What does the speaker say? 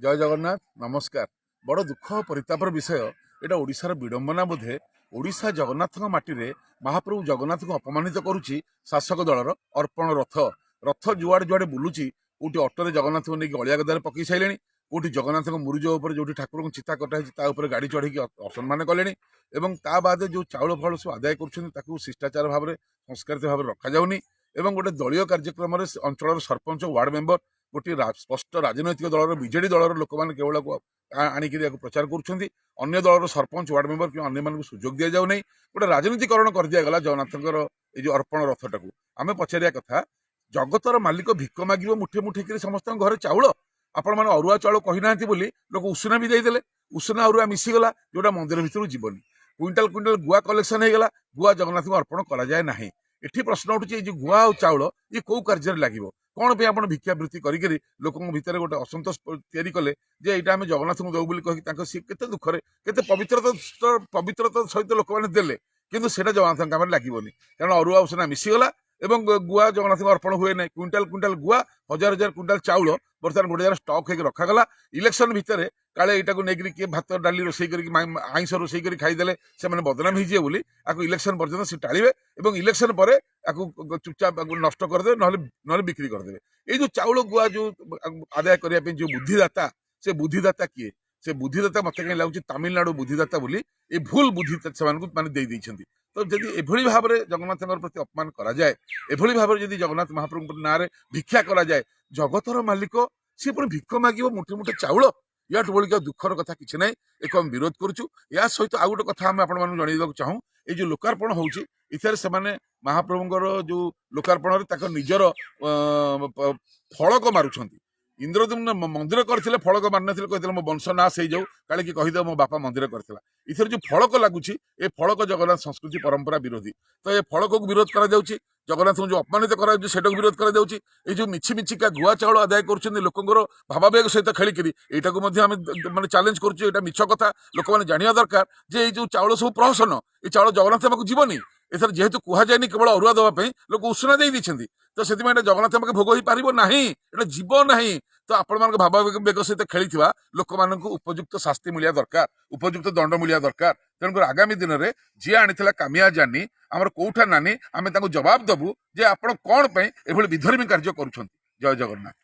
ଜୟ ଜଗନ୍ନାଥ, ନମସ୍କାର। ବଡ଼ ଦୁଃଖ ପରିତାପର ବିଷୟ, ଏଇଟା ଓଡ଼ିଶାର ବିଡ଼ମ୍ବନା ବୋଧେ। ଓଡ଼ିଶା ଜଗନ୍ନାଥଙ୍କ ମାଟିରେ ମହାପ୍ରଭୁ ଜଗନ୍ନାଥଙ୍କୁ ଅପମାନିତ କରୁଛି ଶାସକ ଦଳର ଅର୍ପଣ ରଥ। ରଥ ଯୁଆଡ଼େ ଯୁଆଡ଼େ ବୁଲୁଛି, କୋଉଠି ଅଟୋରେ ଜଗନ୍ନାଥଙ୍କୁ ନେଇକି ଅଳିଆ ଗଦାରେ ପକେଇ ସାରିଲେଣି, କୋଉଠି ଜଗନ୍ନାଥଙ୍କ ମୁରୁଜ ଉପରେ, ଯୋଉଠି ଠାକୁରଙ୍କ ଚିତା କଟା ହେଇଛି, ତା ଉପରେ ଗାଡ଼ି ଚଢ଼େଇକି ଅସମ୍ମାନ କଲେଣି। ଏବଂ ତା ବାଦେ ଯୋଉ ଚାଉଳ ଫାଉଳ ସବୁ ଆଦାୟ କରୁଛନ୍ତି, ତାକୁ ଶିଷ୍ଟାଚାର ଭାବରେ, ସଂସ୍କାରିତ ଭାବରେ ରଖାଯାଉନି। ଏବଂ ଗୋଟେ ଦଳୀୟ କାର୍ଯ୍ୟକ୍ରମରେ ସେ ଅଞ୍ଚଳର ସରପଞ୍ଚ, ୱାର୍ଡ ମେମ୍ବର, ଗୋଟିଏ ସ୍ପଷ୍ଟ ରାଜନୈତିକ ଦଳର, ବିଜେଡି ଦଳର ଲୋକମାନେ କେବଳ ଆଣିକିରି ଏହାକୁ ପ୍ରଚାର କରୁଛନ୍ତି। ଅନ୍ୟ ଦଳର ସରପଞ୍ଚ, ୱାର୍ଡ ମେମ୍ବର କିମ୍ବା ଅନ୍ୟମାନଙ୍କୁ ସୁଯୋଗ ଦିଆଯାଉ ନାହିଁ। ଗୋଟେ ରାଜନୀତିକରଣ କରିଦିଆଗଲା ଜଗନ୍ନାଥଙ୍କର ଏଇ ଯୋଉ ଅର୍ପଣ ରଥଟାକୁ। ଆମେ ପଚାରିବା କଥା, ଜଗତର ମାଲିକ ଭିକ ମାଗିବ ମୁଠେ ମୁଠେ କରି ସମସ୍ତଙ୍କ ଘରେ ଚାଉଳ? ଆପଣମାନେ ଅରୁଆ ଚାଉଳ କହିନାହାନ୍ତି ବୋଲି ଲୋକ ଉଷୁନା ବି ଦେଇଦେଲେ। ଉଷୁନା ଅରୁଆ ମିଶିଗଲା, ଯୋଉଟା ମନ୍ଦିର ଭିତରକୁ ଯିବନି। କୁଇଣ୍ଟାଲ କୁଇଣ୍ଟାଲ ଗୁଆ କଲେକ୍ସନ ହେଇଗଲା। ଗୁଆ ଜଗନ୍ନାଥଙ୍କୁ ଅର୍ପଣ କରାଯାଏ ନାହିଁ। ଏଠି ପ୍ରଶ୍ନ ଉଠୁଛି, ଏଇ ଯୋଉ ଗୁଆ ଆଉ ଚାଉଳ, ଇଏ କୋଉ କାର୍ଯ୍ୟରେ ଲାଗିବ? କ'ଣ ପାଇଁ ଆପଣ ଭିକ୍ଷାବୃତ୍ତି କରିକିରି ଲୋକଙ୍କ ଭିତରେ ଗୋଟେ ଅସନ୍ତୋଷ ତିଆରି କଲେ ଯେ ଏଇଟା ଆମେ ଜଗନ୍ନାଥଙ୍କୁ ଦଉ ବୋଲି କହିକି? ତାଙ୍କ ସିଏ କେତେ ଦୁଃଖରେ, କେତେ ପବିତ୍ରତା ସହିତ ଲୋକମାନେ ଦେଲେ, କିନ୍ତୁ ସେଇଟା ଜଗନ୍ନାଥଙ୍କ କାମରେ ଲାଗିବନି, କାରଣ ଅରୁଆ ଉଷୁନା ମିଶିଗଲା ଏବଂ ଗୁଆ ଜଗନ୍ନାଥଙ୍କୁ ଅର୍ପଣ ହୁଏ ନାହିଁ। କୁଇଣ୍ଟାଲ କୁଇଣ୍ଟାଲ ଗୁଆ, ହଜାର ହଜାର କୁଇଣ୍ଟାଲ ଚାଉଳ ବର୍ତ୍ତମାନ ଗୋଟେ ଜାଗାରେ ଷ୍ଟକ୍ ହେଇକି ରଖାଗଲା। ଇଲେକ୍ସନ ଭିତରେ କାଳେ ଏଇଟାକୁ ନେଇକରି କିଏ ଭାତ ଡାଲି ରୋଷେଇ କରିକି, ଆଇଁଷ ରୋଷେଇ କରି ଖାଇଦେଲେ ସେମାନେ ବଦନାମ ହେଇଯିବେ ବୋଲି ଆକୁ ଇଲେକ୍ସନ ପର୍ଯ୍ୟନ୍ତ ସେ ଟାଳିବେ ଏବଂ ଇଲେକ୍ସନ ପରେ ଆକୁ ଚୁପଚାପ ଆକୁ ନଷ୍ଟ କରିଦେବେ, ନହେଲେ ବିକ୍ରି କରିଦେବେ। ଏଇ ଯୋଉ ଚାଉଳ ଗୁଆ ଯୋଉ ଆଦାୟ କରିବା ପାଇଁ ଯୋଉ ବୁଦ୍ଧିଦାତା, ସେ ବୁଦ୍ଧିଦାତା କିଏ? ସେ ବୁଦ୍ଧିଦାତା ମତେ କାହିଁ ଲାଗୁଛି ତାମିଲନାଡୁ ବୁଦ୍ଧିଦାତା ବୋଲି ଏ ଭୁଲ ବୁଦ୍ଧି ସେମାନଙ୍କୁ ମାନେ ଦେଇ ଦେଇଛନ୍ତି। ତ ଯଦି ଏଭଳି ଭାବରେ ଜଗନ୍ନାଥଙ୍କର ପ୍ରତି ଅପମାନ କରାଯାଏ, ଏଭଳି ଭାବରେ ଯଦି ଜଗନ୍ନାଥ ମହାପ୍ରଭୁଙ୍କ ନାଁରେ ଭିକ୍ଷା କରାଯାଏ, ଜଗତର ମାଲିକ ସିଏ ପୁଣି ଭିକ ମାଗିବ ମୁଠେ ମୁଠେ ଚାଉଳ, ୟାଠୁ ବଳିକି ଆଉ ଦୁଃଖର କଥା କିଛି ନାହିଁ। ଏକୁ ଆମେ ବିରୋଧ କରୁଛୁ। ଏହା ସହିତ ଆଉ ଗୋଟେ କଥା ଆମେ ଆପଣମାନଙ୍କୁ ଜଣେଇବାକୁ ଚାହୁଁ। ଏଇ ଯୋଉ ଲୋକାର୍ପଣ ହଉଛି, ଏଥିରେ ସେମାନେ ମହାପ୍ରଭୁଙ୍କର ଯୋଉ ଲୋକାର୍ପଣରେ ତାଙ୍କ ନିଜର ଫଳକ ମାରୁଛନ୍ତି। ଇନ୍ଦ୍ରଦ୍ୟୁମ୍ନ ମନ୍ଦିର କରିଥିଲେ, ଫଳକ ମାରିନଥିଲେ। କହିଥିଲେ, ମୋ ବଂଶ ନାଶ ହେଇଯାଉ, କାଳେ କି କହିଦେବ ମୋ ବାପା ମନ୍ଦିର କରିଥିଲା। ଏଥିରେ ଯୋଉ ଫଳକ ଲାଗୁଛି, ଏ ଫଳକ ଜଗନ୍ନାଥ ସଂସ୍କୃତି ପରମ୍ପରା ବିରୋଧୀ। ତ ଏ ଫଳକକୁ ବିରୋଧ କରାଯାଉଛି, ଜଗନ୍ନାଥଙ୍କୁ ଯୋଉ ଅପମାନିତ କରାଯାଉଛି, ସେଇଟାକୁ ବିରୋଧ କରାଯାଉଛି। ଏଇ ଯୋଉ ମିଛି ମିଛିକା ଗୁଆ ଚାଉଳ ଆଦାୟ କରୁଛନ୍ତି ଲୋକଙ୍କର ଭାବାବେଗ ସହିତ ଖେଳିକିରି, ଏଇଟାକୁ ମଧ୍ୟ ଆମେ ମାନେ ଚ୍ୟାଲେଞ୍ଜ କରୁଛୁ। ଏଇଟା ମିଛ କଥା। ଲୋକମାନେ ଜାଣିବା ଦରକାର ଯେ ଏଇ ଯୋଉ ଚାଉଳ ସବୁ ପ୍ରହସନ। ଏଇ ଚାଉଳ ଜଗନ୍ନାଥ ପାଖକୁ ଯିବନି। ଏଥର ଯେହେତୁ କୁହାଯାଏନି କେବଳ ଅରୁଆ ଦେବା ପାଇଁ, ଲୋକ ଉଷୁନା ଦେଇ ଦେଇଛନ୍ତି। ତ ସେଥିପାଇଁ ଏଇଟା ଜଗନ୍ନାଥ ପାଖେ ଭୋଗ ହେଇପାରିବ ନାହିଁ, ଏଇଟା ଯିବ ନାହିଁ। ତ ଆପଣମାନଙ୍କ ଭାବାବେଗ ସହିତ ଖେଳିଥିବା ଲୋକମାନଙ୍କୁ ଉପଯୁକ୍ତ ଶାସ୍ତି ମିଳିବା ଦରକାର, ଉପଯୁକ୍ତ ଦଣ୍ଡ ମିଳିବା ଦରକାର। ତେଣୁକରି ଆଗାମୀ ଦିନରେ ଯିଏ ଆଣିଥିଲା କାମିଆ ଜାନି, ଆମର କୋଉଠା ନାନୀ, ଆମେ ତାଙ୍କୁ ଜବାବ ଦବୁ ଯେ ଆପଣ କ'ଣ ପାଇଁ ଏଭଳି ବିଧର୍ମୀ କାର୍ଯ୍ୟ କରୁଛନ୍ତି। ଜୟ ଜଗନ୍ନାଥ।